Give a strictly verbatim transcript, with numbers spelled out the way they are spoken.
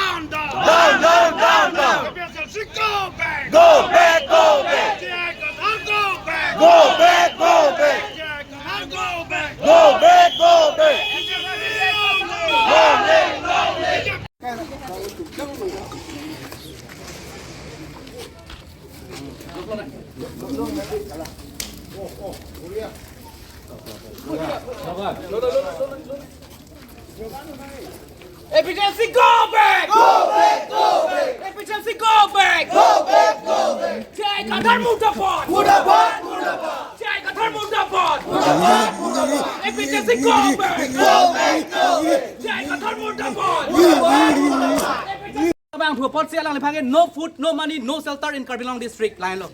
Down, down, down, down. A P H L C go back. Go back, go back. J I Kathar go back. Go back, go back. J I Kathar go back. Go back, go back. Long live, long live. A P H L C go back! Go back, go back! A P H L C go back! Go back, go back! J I Kathar murdabad! Murdabad, murdabad! J I Kathar murdabad! Murdabad, murdabad! A P H L C go back! Go back, go back! J I Kathar murdabad! Murdabad, murdabad! Bang thu apotsi alangliphan ke no food, no money, no shelter in Karbi Anglong district, lahenlo.